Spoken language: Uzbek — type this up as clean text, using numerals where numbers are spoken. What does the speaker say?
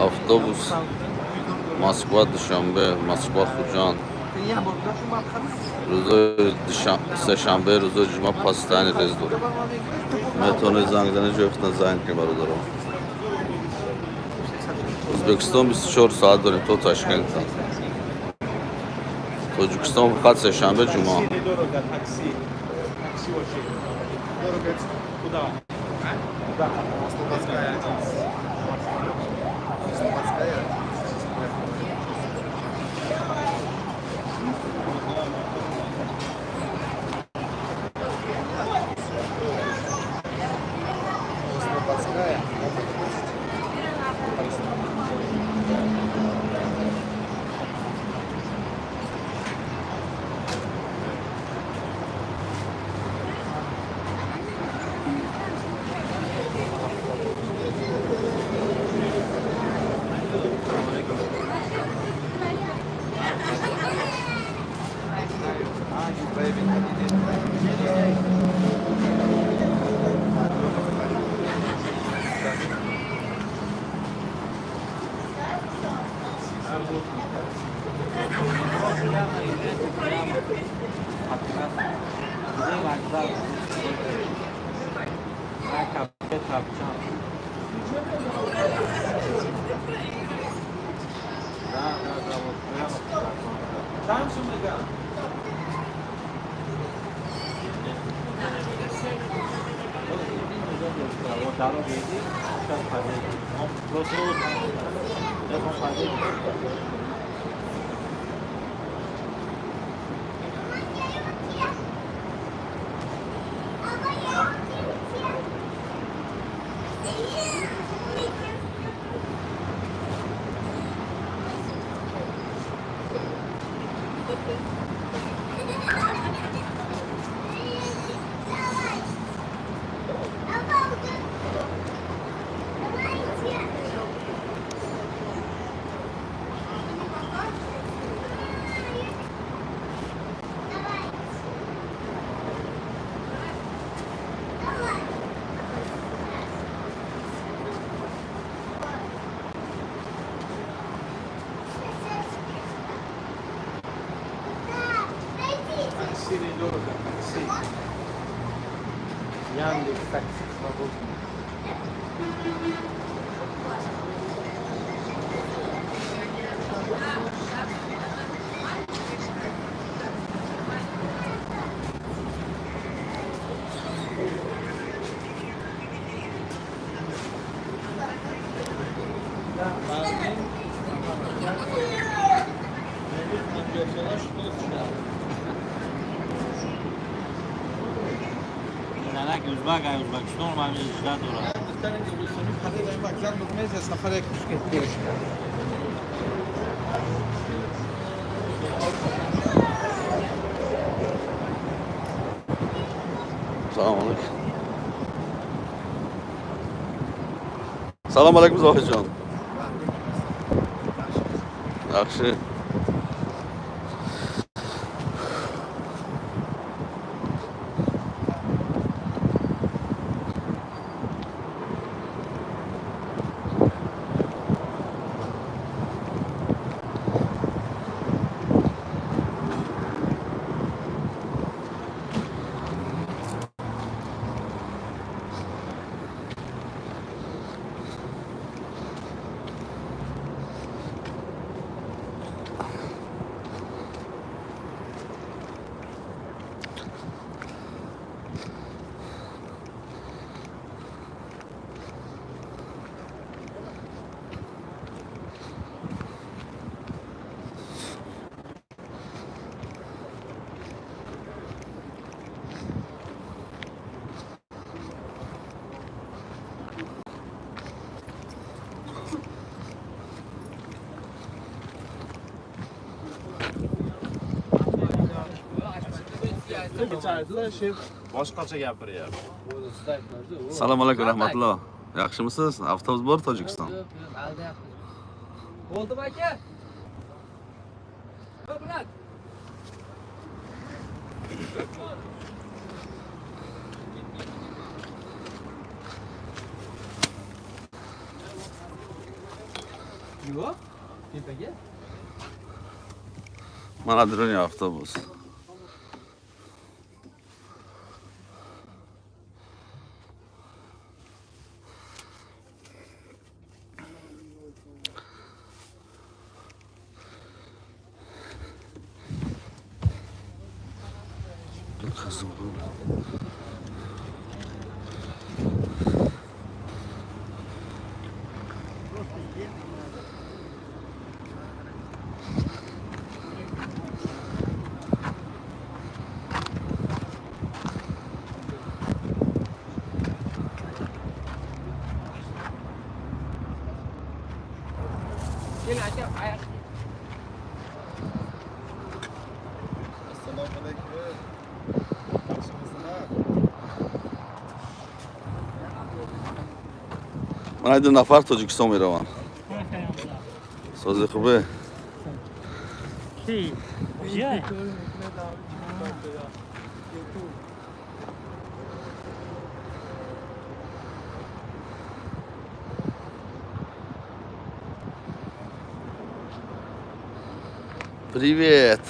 Автобус Москва Душанбе, Москва Хуҷанд. Рӯзои сешанбе, рӯзои ҷумъа постоянный рейс дорем. Метавонед занг занед, ҷои худтон занг кунед, бародаро. Ӯзбекистон 24 соат дорем то Ташкента. Тоҷикистон фақат сешанбе, ҷумъа. Дорого, такси. Такси очень. Дорого. Куда? Куда? Слободская 11. Слободская 11. Слободская 11. Да, вот прямо туда. Там Сумыга. Вот дорога иди, сейчас подъедет. Он просто вот, сейчас он подъедет. Такси недорого, такси. Яндекс, такси свободно. Занак узбак, ай Узбекистон ма ижда дорад. Сафар як девушка. Салом алейкум. Салом алейкум, Зоҳидҷон. Yaxshi. Boshqacha gapiryapti. Salom alaykum, rahmatulloh. Yaxshimisiz? Avtobus bor Tojikiston. Bo'ldimi, aka? Брат. Yo'q. Tepaga. Mana drone avtobus. Kızım bu. Assalomu alaykum. Yaxshimisizlar? Mana ду нафар Тоҷикистон мераванд. Сози хубе? Ki. Ya. Привет.